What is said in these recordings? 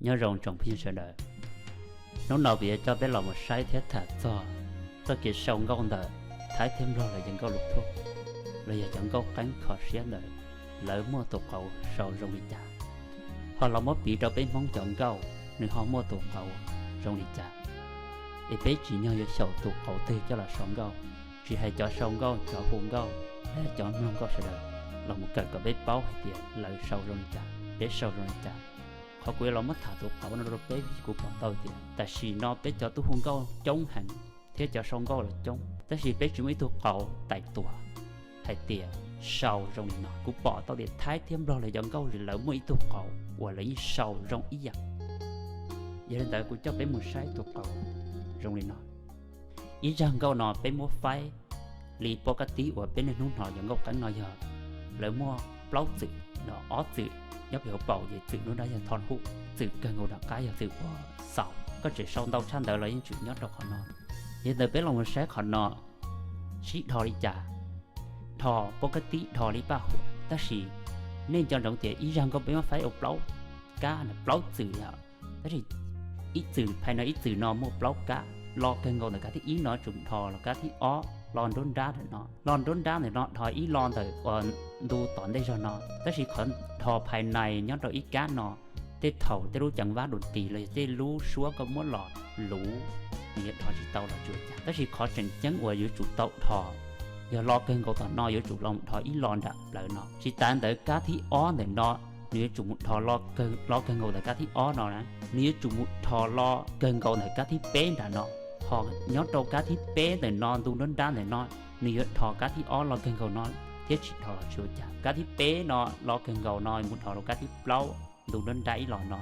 Nyob zoo tsoom phooj ywg sawv daws, hnub no kuv yuav coj peb los mus saib thiab tham txog txoj kev sau nkauj ntawm Thaib thiab Nplog los yog nkauj Luv Thuj, los yog cov nkauj qeeb kho siab ntawd lawv muaj tus qauv sau zoo li cas, ho los muab piv rau peb Hmoob cov nkauj nws ho muaj tus qauv zoo li cas. Es peb tsim nyog yuav xyaum tus qauv twg coj los sau nkauj, tsis hais cov sau nkauj, cov hu nkauj, los yog cov mloog nkauj sawv daws, los mus kawm kom peb paub hais tias lawv sau zoo li cas, peb sau zoo li cas. Qhov kuv yuav los muab tham tus qauv no rau peb, kuv pom tau tias tam sim no peb cov tub hu nkauj coob heev thiab cov sau nkauj los coob, tab sis peb tsis muaj ib tug qauv tais tuas hais tias sau zoo li no. Kuv pom tau tias Thaib thiab Nplog lawv cov nkauj lawv muaj ib tug qauv uas lawv yeej sau zoo ib yam. Yog li ntawd kuv coj peb mus saib tus qauv zoo li no. Ib zaj nkauj no peb muab faib li pov kab tib uas peb niaj hnub hnov cov nkauj qeeb no yog lawv muaj plaub txwm, ob txwm nyob pem hauv paus, ces txwm nruab nrab yog thon huj, txwm kawg nkaus nram qab yog txwm uas xaus. Koj tseem sau ntau tshaj ntawd los yeej tseem nyob rau qhov no. Yog li ntawd peb los mus saib qhov no sib dhos li cas, dhos pov kab tib dhos li paj huam, tab sis nej nco ntsoov tias ib zaj nkauj peb muab faib ua plaub kab, plaub txwm yom, tab sis ib txwm phais no ib txwm no muaj plaub kab. Lo kawg nkaus ntawm kab thib ib no yuav tsum dhos los kab thib ob, lo nruab nrab ntawm no, lo nruab nrab ntawm no dhos ib lo ntawm uas ntu tom ntej zog no, tab sis qhov dhos phais nais nyob rau ib kab no, tej thaum tej lub ceev vab dum tis los yog tej lub suab koj muab los luv, nws yuav dhos tsis tau los tsuas cas, tab sis qhov tseem ceeb uas yuav tsum tau dhos yog lo kawg nkaus tom no yuav tsum los dhos ib lo nram plawv no. Tsis tas ntawd kab thib ob ntawm no nws yuav tsum mus dhos lo kawg nkaus ntawm kab thib ob no na, nws yuav tsum mus dhos lo kawg nkaus ntawm kab thib peb nram no. Ho nyob rau kab thib peb ntawm no ntu nruab nrab ntawm no, nws yuav dhos kab thib ob lo kawg nkaus no thiab tsis dhos los tsis ua cas. Kab thib peb no lo kawg nkaus no mus dhos rau kab thib plaub ntu nruab nrab ib los no,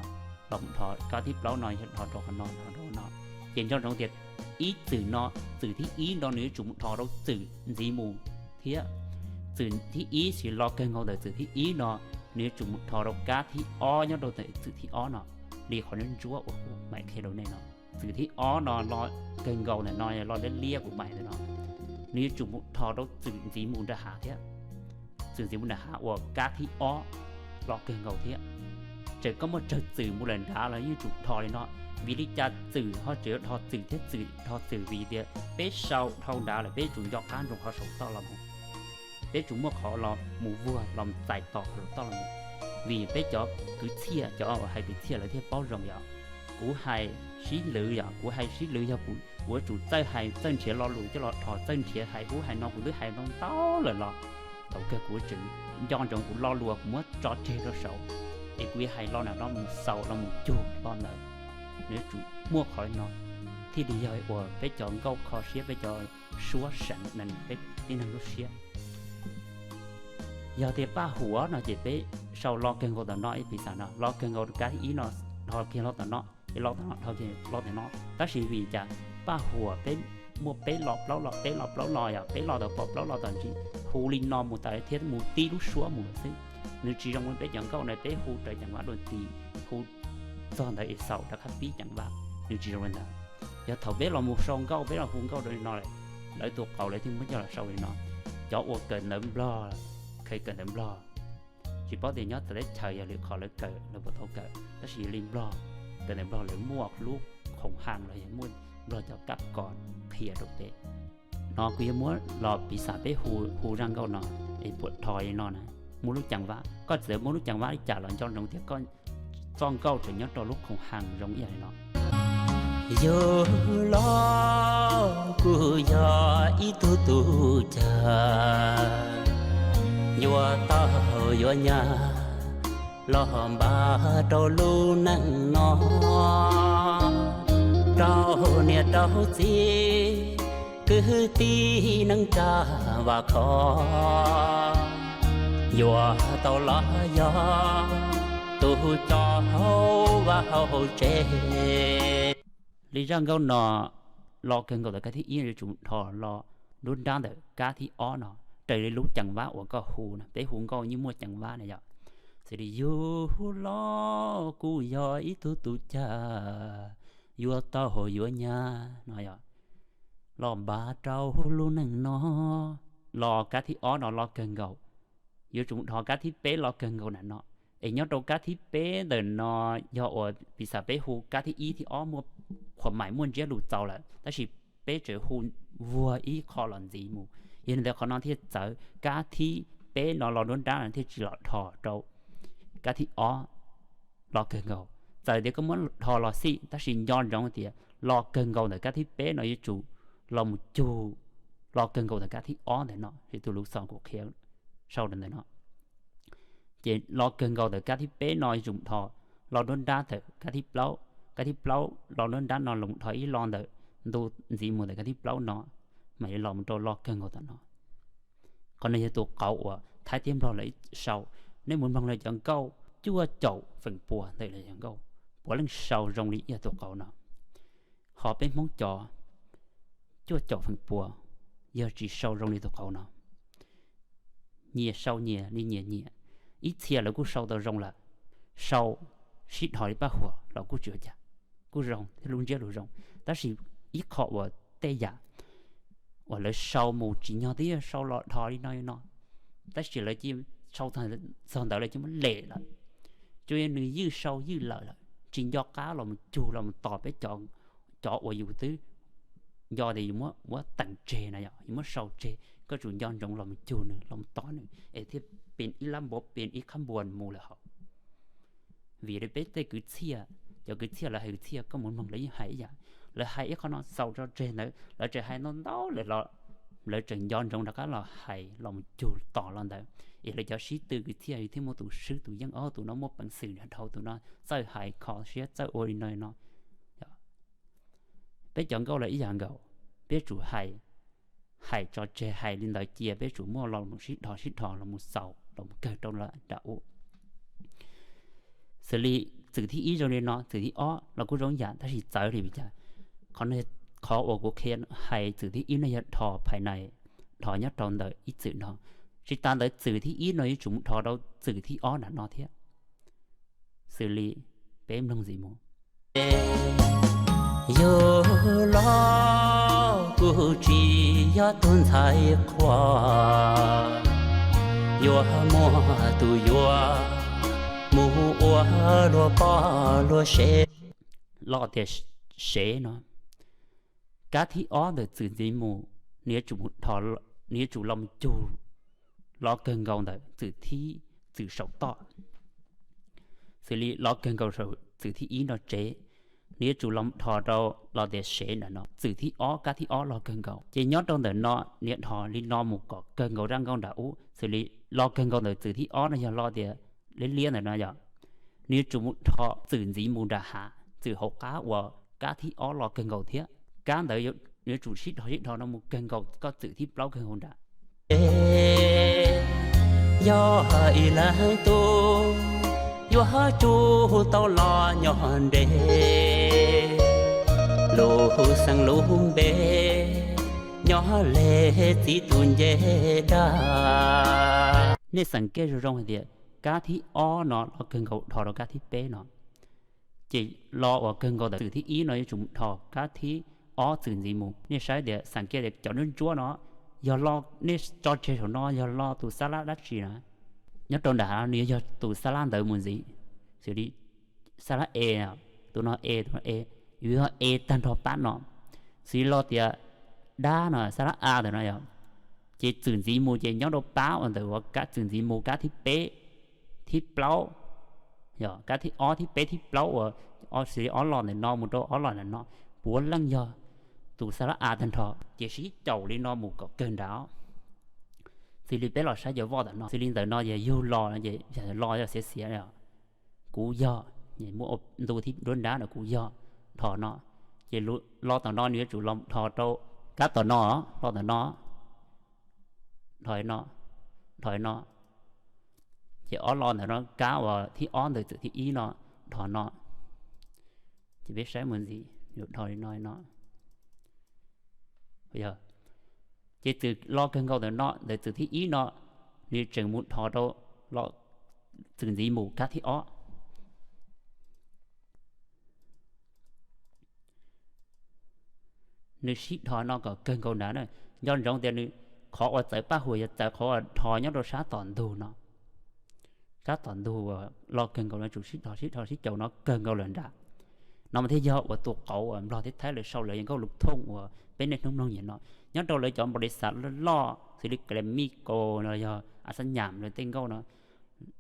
los mus dhos kab thib plaub no yog dhos rau qhov no, dhos rau no. Ces nco ntsoov tias ib txwm no, txwm thib ib no nws yuav tsum mus dhos rau txwm ntxiv mus thiab. Txwm thib ib sis lo kawg nkaus ntawm txwm thib ib no, nws yuav tsum mus dhos rau kab thib ob nyob rau ntawm txwm thib ob no, li qhov ntsuab ntsuab uas kuv mam qhia rau nej no. Txwm thib ob no lo kawg nkaus ntawm no yog lo liab liab kuv mam ntawm no, nws yuav tsum mus dhos rau txwm ntxiv mus nram hav thiab. Txwm ntxiv mus nram hav uas kab thib ob lo kawg nkaus thiab. Txawm koj muaj tsawg txwm mus lawm nrad los yeej tsum dhos li no. Vim li cas txwm ho tseem yuav dhos txwm thiab txwm dhos txwm? Vim tias peb sau dhau nrad lawm peb tsum nco qab nroo qhov saum toj los mus, peb tsum muaj qhov los mus vuag los txais tos qhov saum toj los mus. Vim peb cov kwv txhiaj, cov uas hais kwv txhiaj lawv thiaj paub zoo yom. Kuv hais sib lwv yom, kuv hais sib lwv yog kuv yuav tsum txawj hais txawj nrhiav lo lus coj los dhos, txawj nrhiav hais ub hais no, kuv twb hais ntau ntau lawm los thaum kawg kuv tseem nco ntsoov kuv lo lus kuv muab tso tseg rau saud, es kuv yuav hais lo nram no mus xaus los mus cug lo ntawd. Nws yuav tsum muaj qhov li no thiaj li yog uas peb cov nkauj kho siab, peb cov suab seev neeg, peb tib neeg lub siab. Yog tias paj huam no ces peb sau lo kawg nkaus tom no, ib piv xam no lo kawg nkaus kab thib ib no dhos kiag lo tom no, es lo tom no dhos kiag lo tom no. Tab sis vim cas paj huam peb muaj peb lo plaub lo, peb lo plaub lo yog peb lo tom pom plaub lo tom ntsis, hu li no mus tas thiab mus tib lub suab mus xwb. Nws tsis zoo li peb cov nkauj no peb hu raws ceev vab dum tis, hu txog ntawd es xaus rov qab pib ceev vab, nws tsis zoo li ntawd. Yog thaum peb los mus sau nkauj, peb los hu nkauj rau li no lawm, lawv tus qauv lawv thiaj muab coj los sau li no. Cov uas kawm ntawv Nplog, kheev kawm ntawv Nplog, tsis paub tias nyob txawv teb chaws yog lwm qhov lawv kawm lawv puas tau kawm, tab sis yog li Nplog, kawm ntawv Nplog lawv muaj lub khoom haj los yog muaj Nplog cov kab kos qhia rau peb. No kuv yuav muab los piv xam peb hu, hu zaj nkauj no es puas dhos li no na, muaj lub ceev vab. Koj txawm muaj lub ceev vab li cas los nco ntsoov tias koj txoj nkauj tseem nyob rau lub khoom haj zoo ib yam li no. Yug los kuj yog ib tug tub cag, yuav tau yuav nyab los npaj rau lub neej no, rau niam rau txiv kwv tij neej tsa vam khom, yuav tau los yog tus coj hauv vaj hauv tsev. Li zaj nkauj no, lo kawg nkaus ntawm kab thib ib yuav tsum dhos lo nruab nrab ntawm kab thib ob no, raws li lub ceev vab uas koj hu no. Peb hu nkauj yeej muaj ceev vab na yom. Xws li yug los kuj yog ib tug tub cag, yuav tau yuav nyab no yom, los npaj rau lub neej no. Lo kab thib ob no lo kawg nkaus, yuav tsum dhos kab thib peb lo kawg nkaus nram no, Es nyob rau kab thib peb ntawm no yog uas piv xam peb hu kab thib ib thib ob muaj qhuam mais muaj ntsiab lus txaus lawm, tab sis peb tseem hu vuag ib qho los ntxiv mus. Yog li ntawd qhov no thiaj txawv, kab thib peb no los nruab nrab no thiaj tsis los dhos rau kab thib ob los kawg nkaus. Txawm tias koj muab dhos los xij, tab sis nco ntsoov tias los kawg nkaus ntawm kab thib peb no yuav tsum los mus cug los kawg nkaus ntawm kab thib ob ntawm no, ces tus lus xos kuv qhia sau rau ntawm no. Ces los kawg nkaus ntawm kab thib peb no yuav tsum dhos los nruab nrab ntawm kab thib plaub, kab thib plaub los nruab nrab no los dhos ib los ntawm ntu ntxiv mus ntawm kab thib plaub no, mam li los mus rau los kawg nkaus tom no. Qhov no yog tus qauv uas Thaib thiab Nplog lawv sau. Nej mus mloog lawv cov nkauj cuaj caum feem pua ntawm lawv cov nkauj, puav leej sau zoo li ib yam tus qauv no. Ho peb Hmoob cov cuaj caum feem pua yog tsis sau zoo li tus qauv no. Nyias sau nyias li nyias nyiam. Ib txhia lawv kuj sau tau zoo lawm, sau sib dhos li paj huam los kuj tsis ua cas, kuj zoo thiab lub ntsiab lus zoo. Tab sis ib qho uas tej yam uas lawv sau mus tsis nyog twb yog sau los dhos li no li no, tab sis lawv cia sau txog ntawd lawv cia muab lem lawm. Tsuas yog nws ywj sau ywj lawm lawm tsis nco qab los mus cug los mus tos peb cov, cov uas yus twb nco tias yus muab teem tseg no, yus muab sau tseg, koj tsum nco ntsoov los mus cug nws los mus tos nws es thiaj pes ib lab npua pes ib qhab npua mus lawm hauv. Vim li peb tej kwv txhiaj, cov kwv txhiaj lawv hais kwv txhiaj koj mus mloog lawv yeej hais ib yam, lawv hais ib qho no xaus tso tseg ntawd lawv tseem hais ntau ntau lawm los lawv tseem nco ntsoov rov qab los hais los mus cug tos los ntawd. Es lawv cov sib tw kwv txhiaj thiaj muaj tus swb tus yeej, ob tus no muaj peev xwm dhau, tus no txawj hais kho siab txawj ua li no li no. Peb cov nkauj los ib yam nkaus, peb tsum hais, hais tso tseg hais li ntawd cia, peb tsum muaj los mus sib dhos sib dhos los mus xaus los mus kawg rau lawm nram ub. Xws li txwm thib ib zoo li no, txwm thib ob los kuj zoo yam tab sis txawv li cas? Qhov, qhov uas kuv qhia hais txwm thib ib no yog dhos phais nais, dhos nyob rau ntawm ib txwm no. Tsis tas ntawd txwm thib ib no yuav tsum mus dhos rau txwm thib ob nram no thiab. Xws li peb mloog ntxiv mus. Yug los kuj tsis yog tus ntxhais qhua, yuav muaj tus yuav mus ua luag poj luag sev. Los tias sev no, kab thib ob ntawm txwm ntxiv mus, nws yuav tsum mus dhos, nws yuav tsum los mus cug los kawg nkaus ntawm txwm thib, txwm saum toj. Xws li los kawg nkaus saum txwm thib ib no tsev, nws yuav tsum los dhos rau los tias sev nram no, txwm thib ob kab thib ob los kawg nkaus. Ces nyob rau ntawm no nws yuav dhos li no mus kom kawg nkaus zaj nkauj nram ub. Xws li los kawg nkaus ntawm txwm thib ob no yog los tias liab liab ntawm no yog, nws yuav tsum mus dhos txwm ntxiv mus nram hav, txwm hauv qab uas kab thib ob los kawg nkaus thiab. Kab ntawd nws yuav tsum sib dhos sib dhos no mus kawg nkaus koj txwm thib plaub kawg nkaus nram. Yog ib leeg tub yuav tsum tau los nyob nres, lub xeem lub npe nyob le txiv tus nce dag. Nej xeem kiaj zoo zoo hais tias kab thib ob no los kawg nkaus dhos rau kab thib peb no. Ces los uas kawg nkaus ntawm txwm thib ib no yuav tsum dhos kab thib ob txwm ntxiv mus. Nej saib tias xeem kiaj tias cov ntsuab ntsuab no, yog los nej tso tseg saum no yog los tus xab lab dab tsi na, nyob rau nram hav nws yuav yog tus xab lab ntawd mus ntxiv. Xws li xab lab e, tus no e, tus no e, yuav yog e tag nrho pab no. Xws li los tias dab no, xab lab a ntawm no yog, ces txwm ntxiv mus ces nyob rau pab uas ntawm uas kab txwm ntxiv mus kab thib peb, thib plaub, yog kab thib ob thib peb thib plaub uas xws li ob los ntawm no mus rau ob los ntawm no, puav leej yog tus xab lab a tag nrho. Ces sib caum li no mus kom kawg nrad. Xws li peb los saib cov voj ntawm no, xws li ntawm no yog yug los no ces los yog xiav xiav, kuv yog, muaj ntu thib nruab nrab no kuv yog, dhos no. Ces los tom no nws yuav tsum los dhos rau kab tom no, los tom no, dhos no, dhos no. Ces ob los ntawm no kab uas thib ob ntawm txwm thib ib no, dhos no. Ces peb saib mus ntxiv, dhos li no no. Ces txwm los kawg nkaus ntawm no, ntawm txwm thib ib no, nws tseem mus dhos rau los txwm ntxiv mus kab thib ob. Nws sib dhos no kom kawg nkaus nrad na. Nco ntsoov tias nws, qhov uas txawv paj huam yog txawv qhov uas dhos nyob rau sab tom ntug no. kab tom ntug uas loj kawg nkaus no tsum sib dhos sib dhos sib caum no kawg nkaus lawm nrad. No mas thiaj yog uas tus qauv uas Nplog thiab Thaib lawv sau lawv yog nkauj lus thooj uas peb niaj hnub mloog nim no. Nyob rau lawv cov npaus li xav loj loj xws li Grammy Gold no yog a xab nyam lawv tej nkauj no,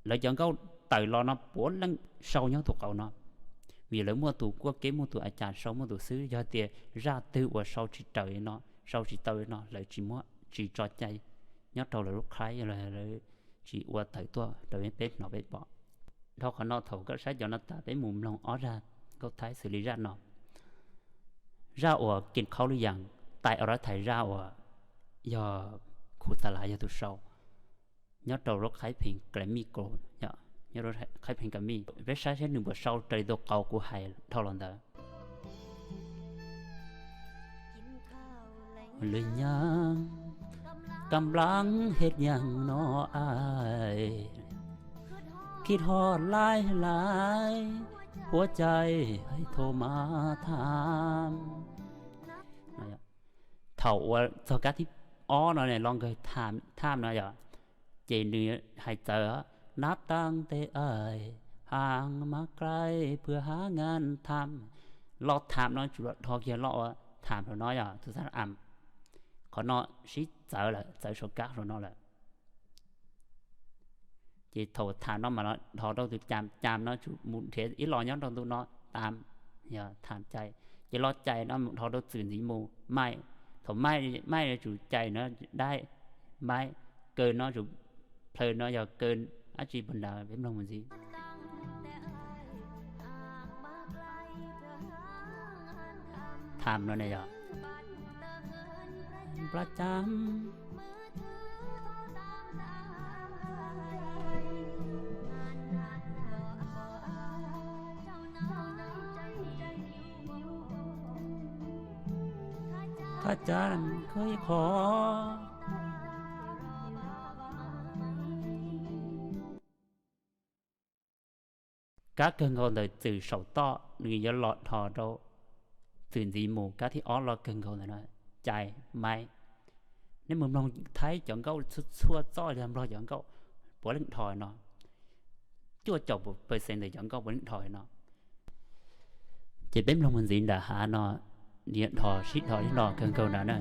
lawv cov nkauj tawm los no puav leej sau nyob tus qauv no. Vim lawv muaj tus kuaj keb, muaj tus a cas sau, muaj tus xwb. Yog tias zaj twg uas sau tsis raws li no, sau tsis tau li no, lawv tsis muab, tsis tso cai nyob rau lawv lub qhaib, lawv tsis ua tawm tuaj rau peb hnov peb pom. Dhau qhov no, thaum koj saib cov no tas, peb mus mloog ob zaj nkauj Thaib xws li zaj no. Zaj uas Kis Qhaub Lwj Yas, tais ua rab thais zaj uas yog Khu Xa Las yog tus sau nyob rau lub qhaib pheej Grammy Gold, nyob rau qhaib pheej Grammy. Peb saib seb nws puas sau raws li tus qauv kuv hais dhau los ntawd. Lwj Yas, kam lab hej yas no as, khij ho laij laij, huab cai hais tho mas tham. Thaum uas txog kab thib ob no los nkawd tham no yom, ces nws hais txawv, nab taab tes as, haang mas klaij pwg haab ngan tham. Lo tham no tsum los dhos kiag lo ua tham rau no yom, tus xab am. Qhov no sib txawv lawm, txawv saum kab rau no lawm. Ces thaum tham no mas los dhos rau tus cam, cam no tsum mus nrhiav ib lo nyob rau ntu no, tam, yog tham cai. Ces lo cai no mus dhos rau txwm ntxiv mus, maij. Thaum maij, maij no tsum cai no, daib, maib, kaw no tsum, plhaw no yog kaw, dab tsi puag nrad peb mloog mus ntxiv. Tham no ne yog, pla cam. Kab cam koj ib qho. Kab kawg nkaus ntawm txwm saum toj nws yuav los dhos rau txwm ntxiv mus, kab thib ob los kawg nkaus ntawm no, cai, maib. Nej mus mloog Thaib cov nkauj txhua txhua txoj los yog Nplog cov nkauj puav leej dhos no, cuaj caum percent ntawm cov nkauj puav leej dhos no. Ces peb mloog mus ntxiv nram hav no, nws dhos sib dhos sib dhos kawg nkaus nrad na.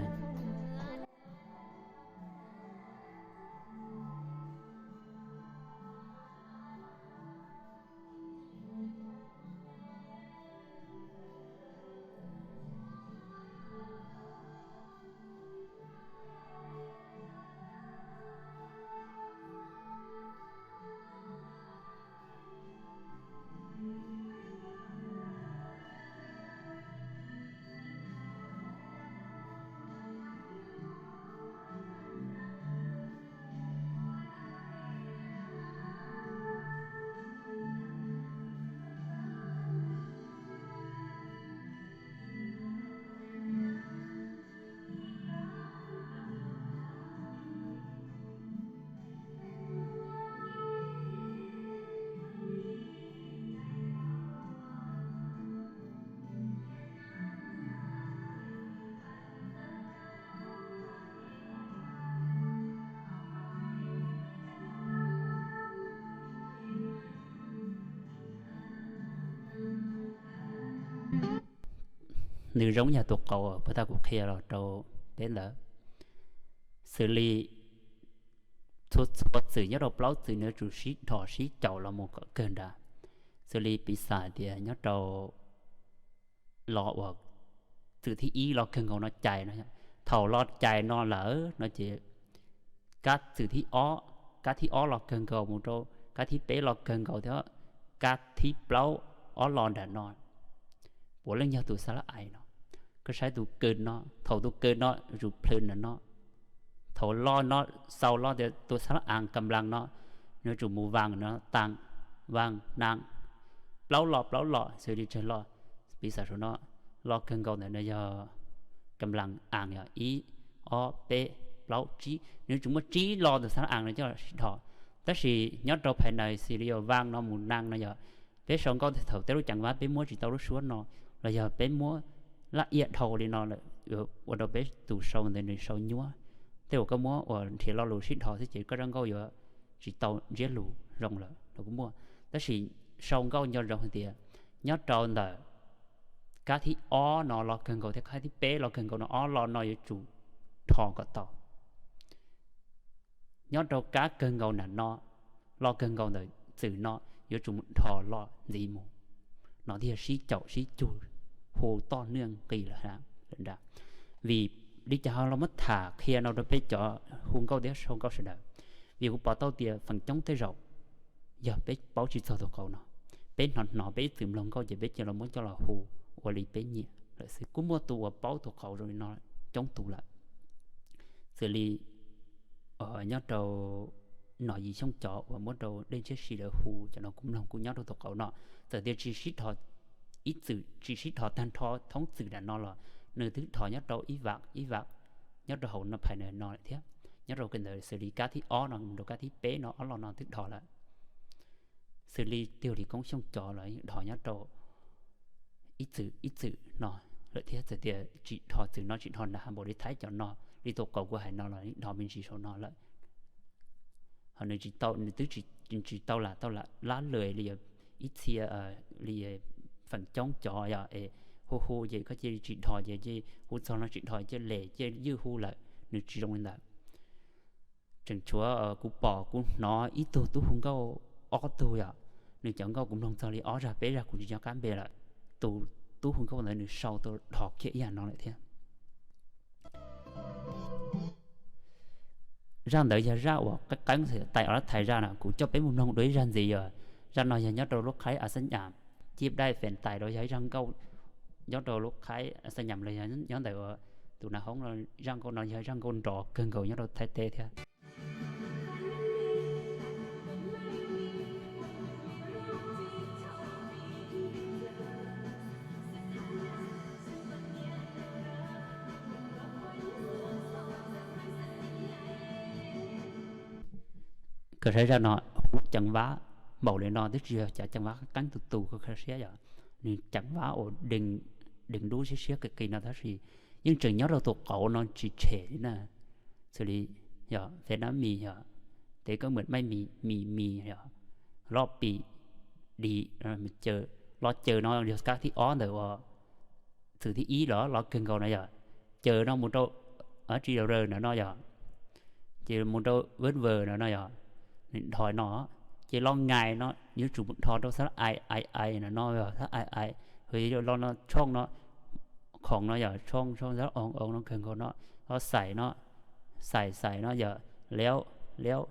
Nws zoo yam tus qauv puag ta kuv qhia los rau peb ntawd, xws li txhua txhua txwm nyob rau plaub txwm nws yuav tsum sib dhos sib caum los mus kom kawg nrad. Xws li piv xam tias nyob rau lo uas txwm thib ib los kawg nkaus no cai no, thaum lo cai no lawm no ces kab txwm thib ob, kab thib ob los kawg nkaus mus rau kab thib peb los kawg nkaus thiab, kab thib plaub ob lo nram no puav leej yog tus xab lab ais no. Koj saib tus kaw no, thaum tus kaw no yuav tsum plhws nram no. Thaum lo no, xaus lo tias tus xab lab ais kam las no, nws yuav tsum mus vas no, tas, vas, nas, plaub lo plaub lo xws li tsawg lo. Piv xam saum no, lo kawg nkaus ntawm no yog kam las as, yog ib, ob, peb, plaub, tsib, nws yuav tsum muaj tsib lo tus xab lab as no coj sib dhos. Tab sis nyob rau phais nas xws li yog vas no mus nas no yog peb sau nkauj thaum tej lub ceev vab peb muab tsis tau lub suab no, los yog peb muab laj iaj dhau li no lawm, ua rau peb tus sau ntawd nws sau nyuab. Tej uas koj muab uas nrhiav lo lus sib dhos xwb ces koj zaj nkauj yuav tsis tau ntsiab lus zoo lawm. los kuj muaj. Tab sis sau nkauj nco ntsoov hais tias nyob rau ntawm kab thib ob no los kawg nkaus thiab kab thib peb los kawg nkaus no ob lo no yuav tsum dhos kom tau. Nyob rau kab kawg nkaus nram no, lo kawg nkaus ntawm txwm no yuav tsum mus dhos lo ntxiv mus. No thiaj yog sib caum sib cug hu toj niaj nqis lawm nram. Vim li cas ho los muab tham qhia no rau peb cov hu nkauj thiab sau nkauj sawv daws? Vim kuv pom tau tias feem coob tej zaum yog peb paub tsis txog tus qauv no, peb hnov hnov peb ib txwm mloog nkauj ces peb cia los muab coj los hu ua li peb nyiam lawm xwb. Kuj muaj tus uas paub tus qauv zoo li no coob tus lawm, xws li nyob rau Nom Yim Xyooj cov uas muab rau Dej Ntshiab Si lawv hu, cov no kuv mloog kuj nyob rau tus qauv no. Txawm tias tsis sib dhos, ib txwm tsis sib dhos tag nrho thoob txwm nram no los nws twb dhos nyob rau ib vam ib vam nyob rau hauv no phais no thiab. Nyob rau ntawd xws li kab thib ob no mus rau kab thib peb no ob lo no twb dhos lawm. Xws li Tiag Lis Koob Xyooj cov los dhos nyob rau ib txwm ib txwm no lawm thiab. Txawm tias tsis dhos txwm no tsis dhos nram, npaum li Thaib cov no, li tus qauv kuv hais no los dhos me ntsis saum no lawm. Ho nws tsis tau, nws twb tsis tau lam tau lam lab lwm li ib txhia li feem coob cov yog es hu hu ces koj cia li tsis dhos ces cia hu txog no tsis dhos cia li ywj hu lawm, nws tsis zoo li ntawd. Tseem tshuav kuv pom kuv hnov ib tug tub hu nkauj ob tug yom, nws cov nkauj kuv mloog txog li ob zag peb zag kuv tsis nco qab npe lawm. Tus tub hu nkauj ntawd nws sau tau dhos kiag ib yam no lawm thiab. Zaj ntawd yog zaj uas qeeb qeeb tais ob lab thais zaj no, kuv coj peb mus mloog dua ib zag ntxiv os. Zaj no yog nyob rau lub qhaib A Xab Nyas, Cib Daij Feem Tais los yog ib zaj nkauj nyob rau lub qhaib A Xab Nyas los yog nyob ntawm tus nav hoob no. Zaj nkauj no yog zaj nkauj nrov kawg nkaus nyob rau Thaib teb thiab. Koj saib zaj no, hu ceev vab npaum li no twb tsis yog cov ceev vab qeeb tus tus koj kha siab yom. Nws ceev vab uas dees dub siab siab qis qis no tab sis yeej tseem nyob rau tus qauv no tsis tshem li na. Xws li yog Vietnam mis yog, Teb Kab Mượt Maj Mis, mis mis yog, Lo Pis Dis, Caws, Lo Caws no yog kab thib ob ntawm uas txwm thib ib los los kawg nkaus no yog. Caws no mus rau, tsis, Raws ntawm no yog, ces mus rau Vab Vws no no yog, nws dhos no, ces Lo Ngais no yuav tsum mus dhos rau Xab Ais Ais Ais no no yog, Xab Ais Ais, hos Lo no Tshooj no, khoom no yog Tshooj Tshooj, Xab Oos Oos no kawg nkaus no, Lo Xais no, Xais Xais no yog, Liaub Liaub,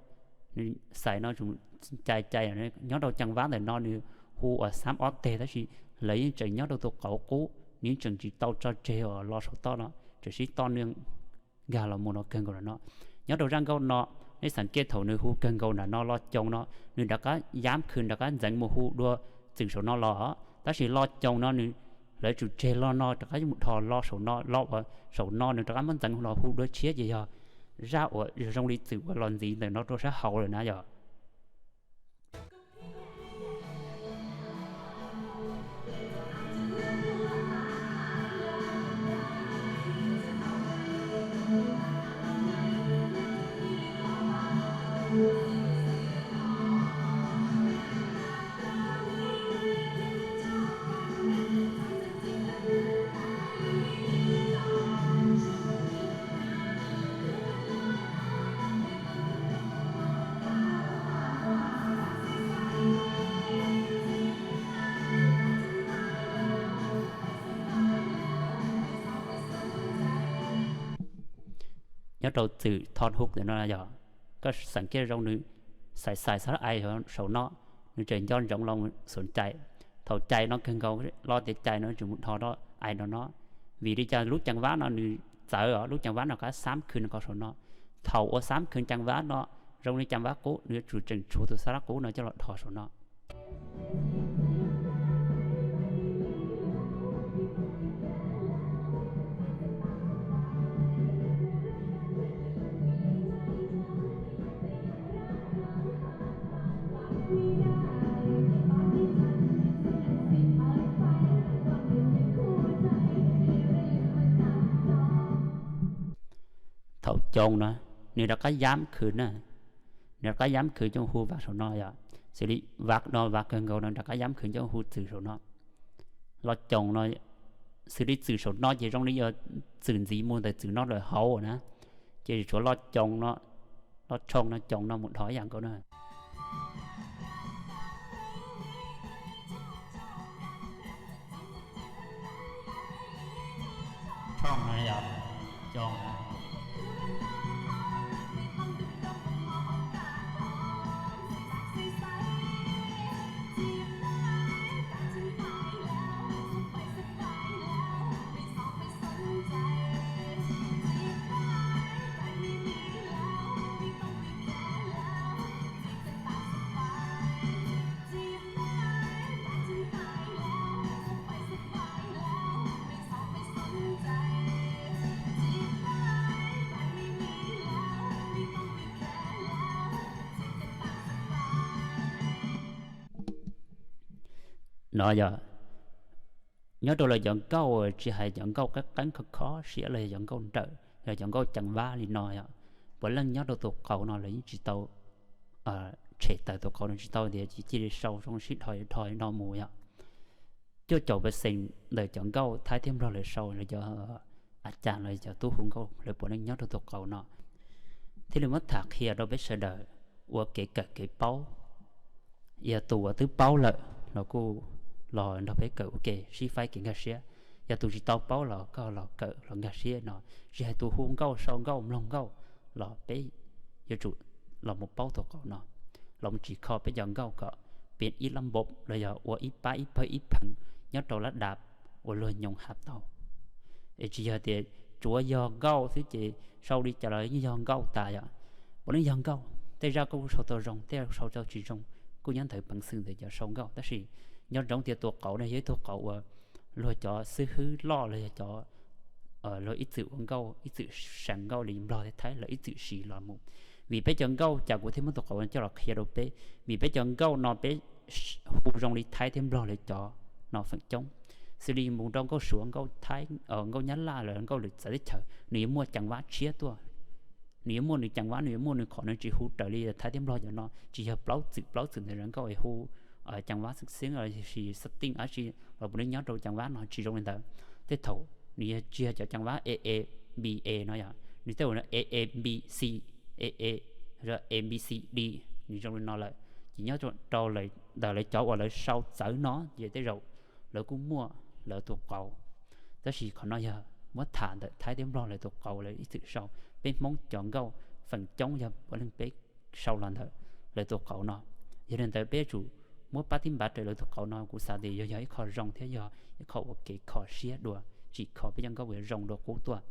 nws Xais no tsum cais cais. Nyob rau ceev vab ntawm no nws hu uas xab ob teg tab sis lawv yeej tseem nyob rau tus qauv qub, nws yeej tseem tsis tau tso tseg uas lo saum toj no, tseem sib toj niaj nkag los mus no kawg nkaus no. Nyob rau zaj nkauj no, nej xav kiaj thaum nws hu kawg nkaus nram no Lo Coos no, nws rov qab yab khwv rov qab ntxeev mus hu dua txwm saum no los, tab sis Lo Coos no nws, lawv tsum tseg lo no rov qab mus dhos lo saum no, lo uas saum no nws rov qab muab ntxeev los hu dua tshiab ces yog zaj uas zoo li txwm uas los ntxiv ntawm no rau sab hauv lawm na yog. Nyob rau txwm thon hu ntawm no yog, koj xav kiaj zoo nws xais xais xab ais saum no, nws tseem nco ntsoov los xum cais. Thaum cais no kawg nkaus, lo tias cais no tseem mus dhos rau ais no no. Vim li cas lub ceev vab no nws txawv os, lub ceev vab no rov qab xab khwv nkaus saum no. Thaum uas xab khwv ceev vab no, zoo li ceev vab qub, nws yuav tsum tseem tshuav tus xab lab qub no coj los dhos saum no. Thaum Coos no, nws rov qab yab khwv na, nws rov qab yab khwv coj hu vas saum no yog. Xws li vav no, vav kawg nkaus no rov qab yam khwv coj hu txwm saum no. Loj coos no, xws li txwm saum no ces zoo li yuav txwm ntxiv mus ntawm txwm no lawm hauv na, ces tshuav loj coos no, loj tshooj no, coos no mus dhos ib yam nkaus na. No yog nyob rau lawv cov nkauj, tsis hais cov nkauj qeeb qeeb kho kho siab los yog cov nkauj nrawm, yog cov nkauj ceev vab li no yog puav leej nyob rau tus qauv no lawv yeej tsis tau tshem tawm tus qauv no tsis tau tias cia li sau zoo sib dhos dhos no mus yog. Cuaj caum percent ntawm cov nkauj Thaib thiab Nplog lawv sau, lawv cov a cas los cov tub hu nkauj lawv puav leej nyob rau tus qauv no. Thiaj li muab tham qhia rau peb sawv daws ua kev kawm kev paub. Yog tus uas twb paub lawm los kuj los nrog peb kawm ua ke sib faib kev nkag siab. Yog tus tsis tau paub los koj los kawm los nkag siab no. Tsis hais tus hu nkauj, sau nkauj, mloog nkauj los peb yuav tsum los mus paub tus qauv no, los mus tsim kho peb cov nkauj kom piav ib lab npom los yog ua ib pab ib pawg ib pheev nyob rau lab dam uas luag nyoos hab tau. Es tsis yog tias tsuav yog nkauj xwb ces sau li cas los yeej yog nkauj tas yom. Puav leej yog nkauj, tej zaj koj kuj sau tau zoo, tej zaj sau tau tsis zoo, kuj nyob ntawm peev xwm ntawm cov sau nkauj. Tab sis nco ntsoov tias tus qauv no yog ib tug qauv uas luag cov xib hwb loj los yog cov luag ib txwm ua nkauj ib txwm seev nkauj li Nplog thiab Thaib lawv ib txwm siv los mus. Vim peb cov nkauj, cas kuv thiaj muab tus qauv no coj los qhia rau peb, vim peb cov nkauj no peb hu zoo li Thaib thiab Nplog lawv cov no feem coob. Xws li mus rau nkauj Suav, nkauj Thaib, nkauj Nyab Laj los nkauj lwm txawv teb chaws, nws yuav muaj ceev vab tshiab tuaj. Nws yuav muaj nws ceev vab, nws yuav muaj nws qhov nws tsis hu raws li Thaib thiab Nplog cov no, tsis yog plaub txwm plaub txwm ntawm nkauj es hu ceev vab xeeb xeeb los sis setting dab tsi los puav leej nyob rau ceev vab no tsis zoo li ntawd. Tej thaum nws yog tsis yog cov ceev vab A A B A no yog nws tej uas A A B C, A A, A B C D, nws zoo li no lawm. Ces nyob rau ntawm lawv cov uas lawv sau txawv no ces tej zaum lawv kuj muaj lawv tus qauv. Tab sis qhov no yog muab tham ntawm Thaib thiab Nplog lawv tus qauv lawv ib txwm sau. Peb Hmoob cov nkauj feem coob yog puav leej peb sau los ntawm lawv tus qauv no. Yog li ntawd peb yuav tsum muab pab tib npav raws lawv tus qauv no, kuv xav tias yog yog ib qho zoo thiab yog ib qho ua kev kho siab dua, tsim kho peb cov nkauj uas zoo dua qub tuaj.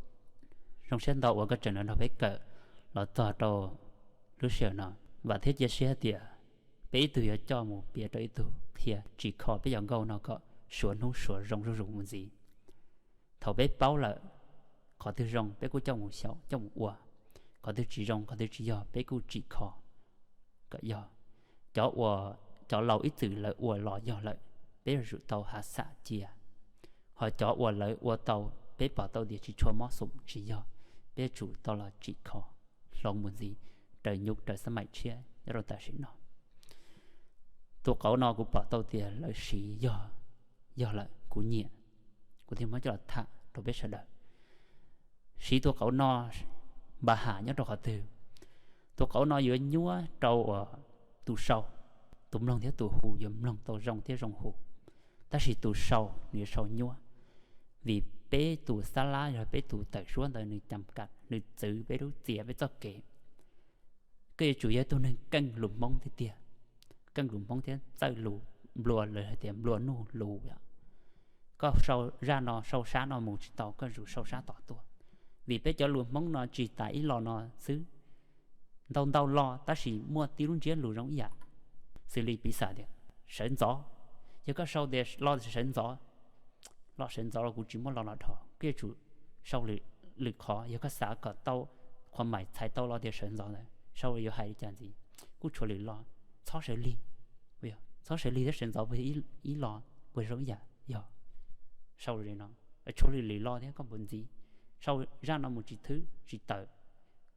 Zoo siab ntau uas koj tseem los nrog peb kawm los txog rau lub sij hawm no. Vam thiab cia siab tias peb ib tug yuav coj mus piav rau ib tug, qhia tsim kho peb cov nkauj no kom suav hnub suav zoo zuj zus mus ntxiv. Thaum peb paub lawm, qhov twg zoo peb kuj coj mus xyaum coj mus ua, qhov twg tsis zoo qhov twg tsis yog peb kuj tsim kho kom yog. Cov uas cov laus ib txwm lawv ua los yog lawm, peb yuav tsum tau hav xam cia. Ho cov uas lawv ua tau, peb pom tau tias tsis tshua mob xum tsis yog, peb yuav tsum tau los tsim kho hloov mus ntxiv raws nyuj raws xab maim tshiab nyob rau tam sim no. Tus qauv no kuv pom tau tias lawv siv yog, yog lawm kuv nyiam, kuv thiaj muab coj los tham rau peb sawv daws. Siv tus qauv no npa ham nyob rau qhov twg? Tus qauv no yuav nyuaj rau uas tus sau, tus mloog thiab tus hu yuav mloog tau zoo thiab zoo hu. Tab sis tus sau nws yuav sau nyuaj, vim peb tus xab lab yog peb tus tawm suab ntawd nws cam kam nws txwv peb lub txiaj peb txoj kev. Koj yuav tsum yog ib tug neeg keej lus Hmoob tiag tiag, keej lus Hmoob thiab txawj lus nplua, lawv hais tias nplua nuj lus yom. Koj sau zaj no sau sab no mus tsis tau, koj yuav tsum sau sab tom tuaj. Vim peb cov lus Hmoob no tsis tas ib lo no xwb, ntau ntau lo tab sis muaj tib lub ntsiab lus zoo ib yam. Xws li piv xam tias sawv ntxov, yog koj sau tias lo sawv ntxov, lo sawv ntxov los kuv tsis muaj lo los dhos, koj yuav tsum sau lwm qhov. Yog koj xav kom tau qhuas maim txhais tau lo tias sawv ntxov ntawd, sau yuav hais li cas ntxiv? Kuj tshuav lwm lo, txhob sawv lig. Txhob sawv lig thiab sawv ntxov puas ib lo, puas zoo ib yam? Yog, sau li no, tshuav lwm lwm lo thiab koj puas ntxiv? Sau zaj no mus tsis thwb tsis tawm,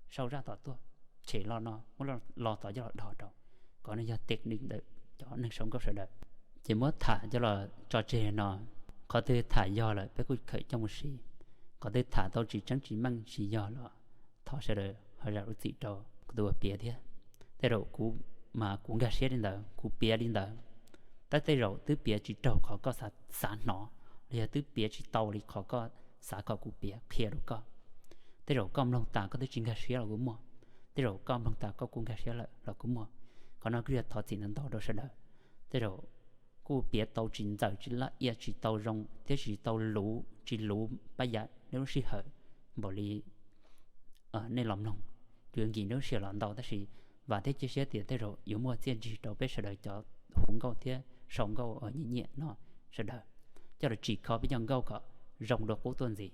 sau zaj tom tuaj, tshem lo no muab lo tom coj los dhos rau. Qhov no yog technique ntawm cov neeg sau nkauj sawv daws. Ces muab tham coj los tso tseg no, qhov twg tham yog lawm peb kuj khawm coj mus siv, qhov twg tham tau tsis tseeb tsis meej tsis yog los thov sawv daws ho zam lub txim rau kuv tus uas piav thiab. Tej zaum kuv mas kuv nkag siab li ntawd, kuv piav li ntawd, tab tej zaum twb piav tsis raug qhov koj xav hnov, los yog twb piav tsis tau li qhov koj xav kom kuv piav qhia rau koj. Tej zaum koj mloog tas koj twb tsis nkag siab los kuj muaj, tej zaum koj mloog tas koj kuj nkag siab lawm los kuj muaj. Qhov no kuj yog thov txim ntau ntau rau sawv daws. Tej zaum kuj piav tau tsis ntxaws tsis laj ia tsis tau zoo thiab tsis tau luv tsis luv pab yam nej lub sij hawm npaum li nej los mloog, yuav nkim nej lub sij hawm los ntau tab sis vam thiab cia siab tias tej zaum yuav muaj txiaj ntsig rau peb sawv daws cov hu nkauj thiab sau nkauj nyiam nyiam no sawv daws, coj los tsim kho peb cov nkauj kom zoo dua qub tuaj ntxiv.